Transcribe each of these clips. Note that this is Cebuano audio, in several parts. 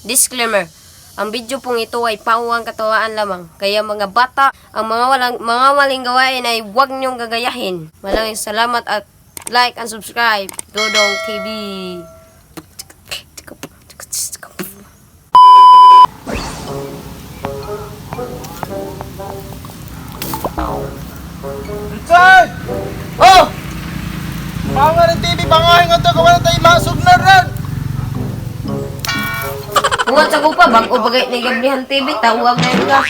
Disclaimer. Ang video pong ito ay pawang katawaan lamang. Kaya mga bata, ang mga walang mga maling gawain ay huwag niyong gagayahin. Maraming salamat at like and subscribe. Dodong TV. Richard! Oh! Panga ng TV, pangahin nga to, kawan tayo masugnar ron! Buhat sa kupa, bago bagay ni Gabrihan TV, tawag na yun ka.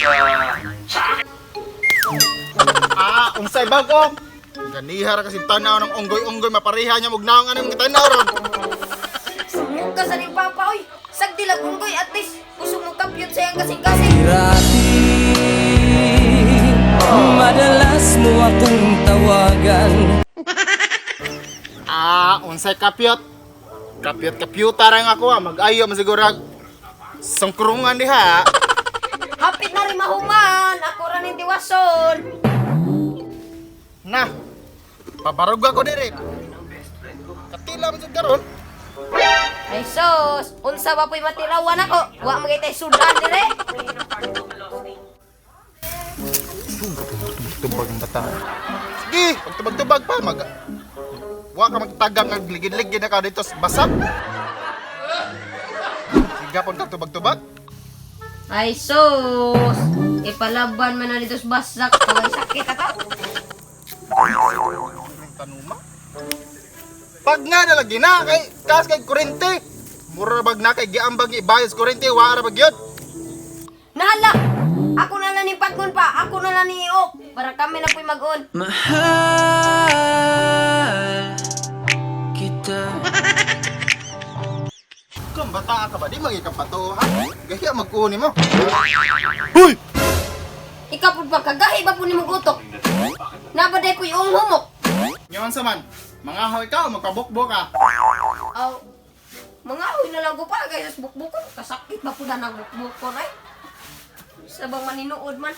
Ah, unsay bago? Ganiha ra kasi tanaw ng unggoy-unggoy, mapareha niya mugnaong ano mga tanaw ron. Sumuk ka sa ning papa, oy! Sagdi lang unggoy, at least kusog mo kapyot sa iyang kasing-kasing. Dati, madalas mo akong tawagan. Ah, unsay kapyot? Kapyot kapyuta ra nga ako ah, mag-ayo man siguro ag sangkurungan diha. Hapit na rin mahuman! Ako ra ning diwason! Na. Pabarog ako diri. Katila man jud karon. Ay sos, unsa ba po'y matirawan ako? Wa magay tay sudan dire. Tubag ang bata. Sige, pagtubag-tubag pa mag Wa ka magtagam nga ligid-ligid na ka dito sa basak. Sige pon ka tubag-tubag. Ay sos, ipalaban man na dito sa basak. Kaway sakit ato. Tanuma. Pag nga na lagi na kay kas kay kurente. Mura bag na kay giambag ibayos kurente wa ra bag yun. Nahala! Ako na lang ni Paggon pa, ako na lang ni Iok. Para kami na po'y mag-on. Mahal kita. Kung bata ka ba di magi ka pato ha? Gaya magkuuni mo. Hoy! Ikaw po ba, kagahi ba po ni mong utok? Nabaday po'y uong humok. Nyaman sa man. Mga haw ikaw magpabukbok ka. Aw, mga ahoy na lang ko pa, guys, bukbukon. Kasakit ba po na ng bukbukon ay? Sa bang maninuod man.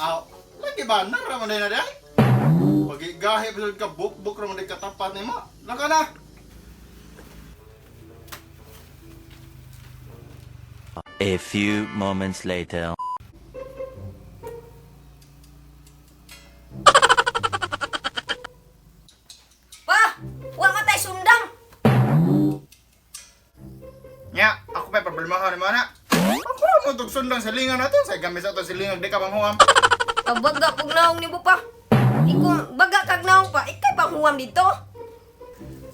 Aw, lagi ba nara man na day? Pag gahi pa ka bukbok ra man day katapat nimo. Laka na. A few moments later. Pa! Wa matay sundang! Nya, ako pa problema ka nimo na. Ako mo tug sundang silingan nato sa gamit sa ato silingan di ka manghuam. Kabaga pug naong nimo pa. Ikaw baga kag naong pa, ikay pang huwam dito.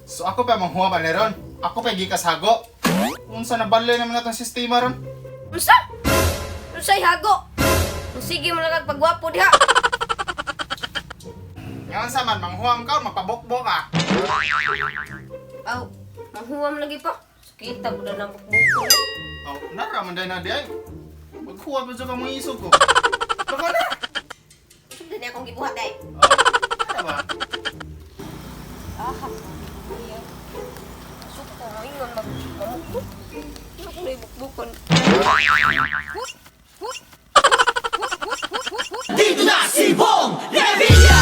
So ako pa manghuam ani ron. Ako pa gikas hago. Unsa na balay naman natong sistema ron? Unsa? Unsay hago? Sige mo lang kag pagwapo diha. Ngayon sa man, manghuam ka, magpabukbok ka. Aw, manghuwam lagi pa. Sakita ko na ng bukbukon. Oh, nara man na di ay. Maghuam pa ka mga isog ko. Baka na. Sundan niya akong gibuhat ay. Oh, ano ba? Aha. Suko mo ingon mag mamukbuk. Ano ko na ibukbukon? Huy! Huy! Huy! Huy! Huy! Huy! Huy! Dito na si Bong Revilla!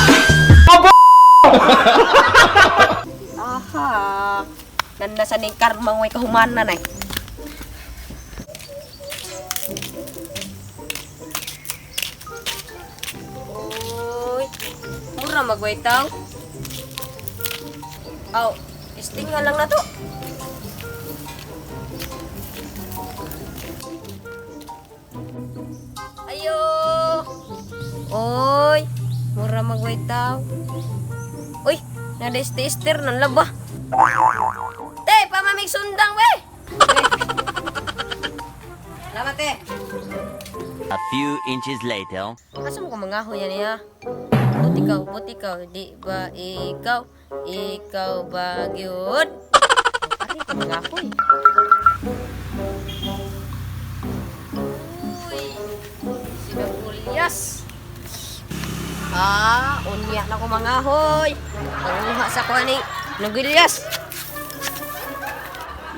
Aha. Nandasa ning karma ngoy kahumanan ay. Oy. Mura magway taw. Aw, istinga lang na to. Ayo. Oy, mura magway taw. Uy, nada-ister ng laba. Te, pamamig sundang, we! Te. Salamat, te. A few inches later. Asa mo ko mangahoy yan niya? Buti ikaw, buti ikaw, di ba ikaw, ikaw ba gyud? Ari ko mangahoy. Uy, sinagulyas. Ah, unya na ko mangahoy. Panguha sa ko ani nagulyas.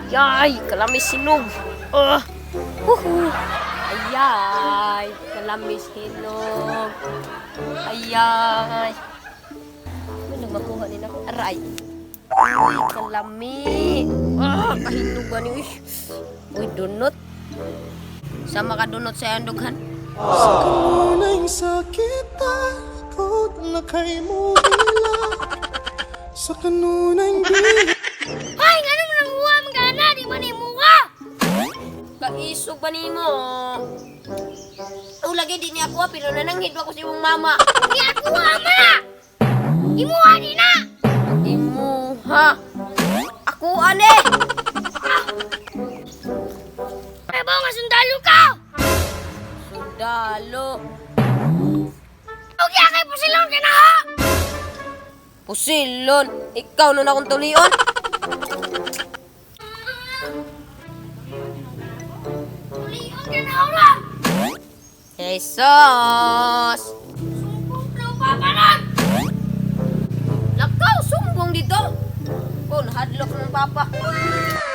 Yay, kalamis sinog. Ah, huhu. Ayay, kalamis hinog. Ayay. May nagmakuha din ako. Aray. Uy, kalami. Ah, kahinog ba ni? Uy, uy, dunot. Sama ka dunot sa andughan. Sa kanunay sakit ako na kay mo ila. Sa kanunay di Ay, nga naman ang uwa, mga na, di man imuha! Kaisog ba nimo? Oh, lagi di niya ako ah, pero nananghid ako sa imong mama. Di ako ama! Imuha di na! Imuha. Ako ane. Ay, ba nga sundalo ka? Sundalo. Okay, akay po silang kinaha! Pusilon. Ikaw nun akong tulion. Tulion ka na ora! Jesus! Sumbong na paparan! Lakaw, sumbong dito. Oh, nahadlok ng papa.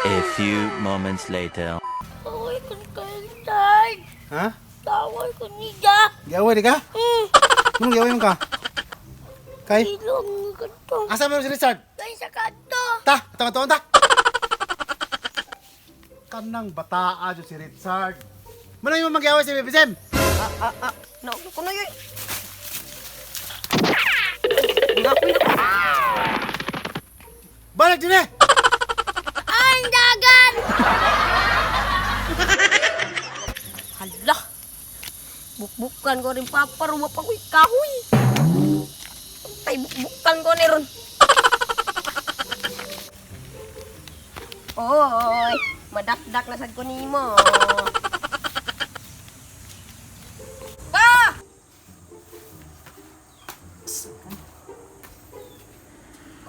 A few moments later. Taway ko ni Kailan! Ha? Taway ko niya! Giaway di ka? Anong giaway mo ka? Kay? Ilong ko to. Asa mo si Richard? Kay sa kanto! Ta, tama ta. Kanang bataa jud si Richard. Mano yung magyaway si Baby Sam? No, kuno yun. Ngakoy na. Balik din eh. Ang dagan! Hala. Bukbukan ko rin papa, ruwa pa ko'y kahoy. Tay, bukbukan ko ni ron. Oy, madakdak na sad ko nimo. Pa!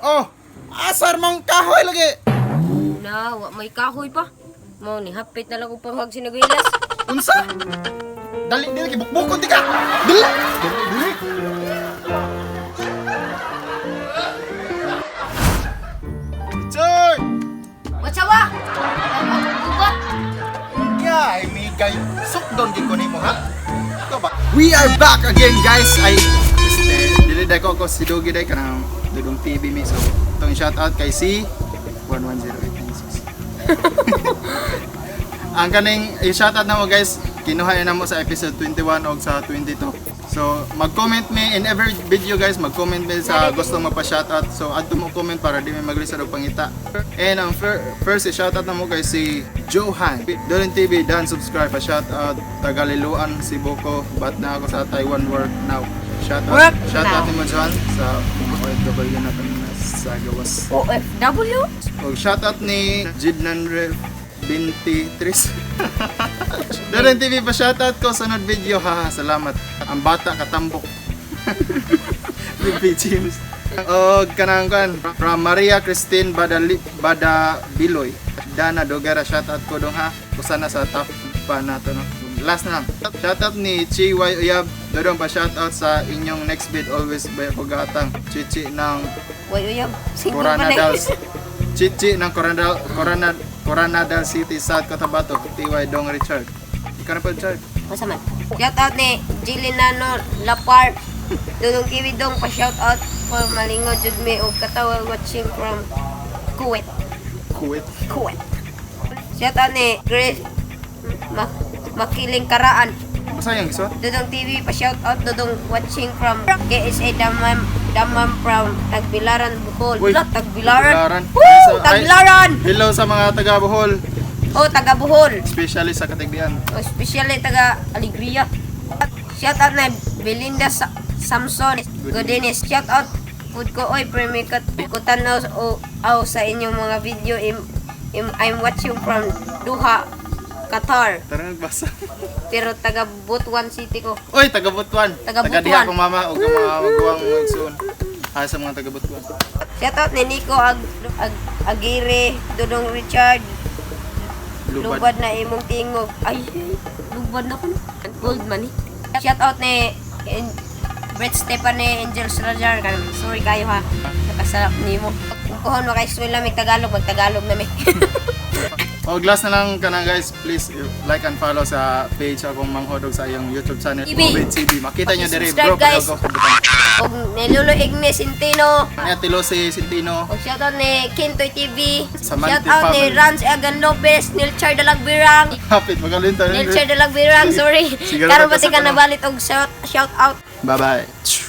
Oh, asar mang kahoy lagi. Na, wa may kahoy pa. Mo ni hapit na lang ko pang sinagwilas. Unsa? Dali dili kay bukbukon ti ka. Dili. Dili. Dili. Richard! Watsawa! Ubat! Yeah, ay migay. Sukdon gid ko nimo ha. Ikaw ba? We are back again guys. Ay este dili dai ko ko si Dugi dai kanang Dudong TV mi so itong shout out kay si 110896. Ang kaning i-shout out na mo guys, kinuha na mo sa episode 21 og sa 22. So, mag-comment me in every video guys, mag-comment me sa gusto mo pa shout out. So, add mo comment para di me maglisod og pangita. And ang first i-shout out na mo guys si Johan. Dolan TV, dan subscribe pa shout out Tagaliluan, Cebu ko, but na ako sa Taiwan work now. Shout out, Work shout out now. ni mo Johan sa mga OFW na kami na sa gawas. OFW? Og shoutout ni Jidnan Rev 23. Darren TV pa shoutout ko sunod video ha. Salamat. Ang bata katambok. BP James. Og kanang kan from Maria Christine Badali Badabiloy. Dana Dogara shoutout ko dong ha. Usa na sa top pa nato no. Last na lang. Shoutout ni Chi Y Uyab. Dodong pa shoutout sa inyong next vid always by Hugatang. Chichi ng Way uyab. Single pa Corona na. Dals. Chichi ng Corona, Corona, Coronadal City, South Cotabato, TY Dong Richard. Ikaw na po, Richard. Masa man? Shout out ni Jilinano Lapar. Dudong Kiwi Dong pa shout out for Malingo jud me og katawa watching from Kuwait. Kuwait. Kuwait. Shout out ni Grace Makiling Karaan. Basta yung gusto? Dudong TV pa shout out Dudong watching from KSA Damam Damam from Tagbilaran Bohol. Uy, Wala, Tagbilaran. Tagbilaran. Woo! Ay, Tagbilaran. Hello sa mga taga Bohol, Oh, taga Bohol. especially sa Katigbian. Oh, especially taga Alegria. Shout out na Belinda Samson Godines. Shout out pud ko oy premikat ko tanaw o aw sa inyong mga video. I'm watching from Doha, Qatar. Tara nagbasa. Pero taga Butuan City ko. Uy, taga Butuan. Taga Taga diha Butuan. kong mama o kang mga maguwang magsuon. Ay sa mga taga Butuan. Shout out ni Nico Ag Aguirre, Dudong Richard, Lubad. Lubad na imong tingog. Ay, lubad na ko. no. Gold man eh. Shout out ni Brett Stephanie Angel Salazar. Sorry kayo ha. Nakasarap nimo. Kung kuhon makaiswela mig Tagalog, magtagalog na mi. O last na lang kana guys, please like and follow sa page akong manghod og sa iyong YouTube channel TV. Obed TV. Makita nyo diri Subscribe, bro, guys. Go, butang. Og ni Lolo Ignes Centino. Ni Ate Lucy Centino. Og shoutout ni Kintoy TV. Samantha Shoutout ni family. Rans Egan Lopez, Nilchar Dalagbirang. Hapit magalinta. Nilchar Dalagbirang, sorry. Siguro Karon pati nagkasakit ka na. nabalit og shout out. Bye bye.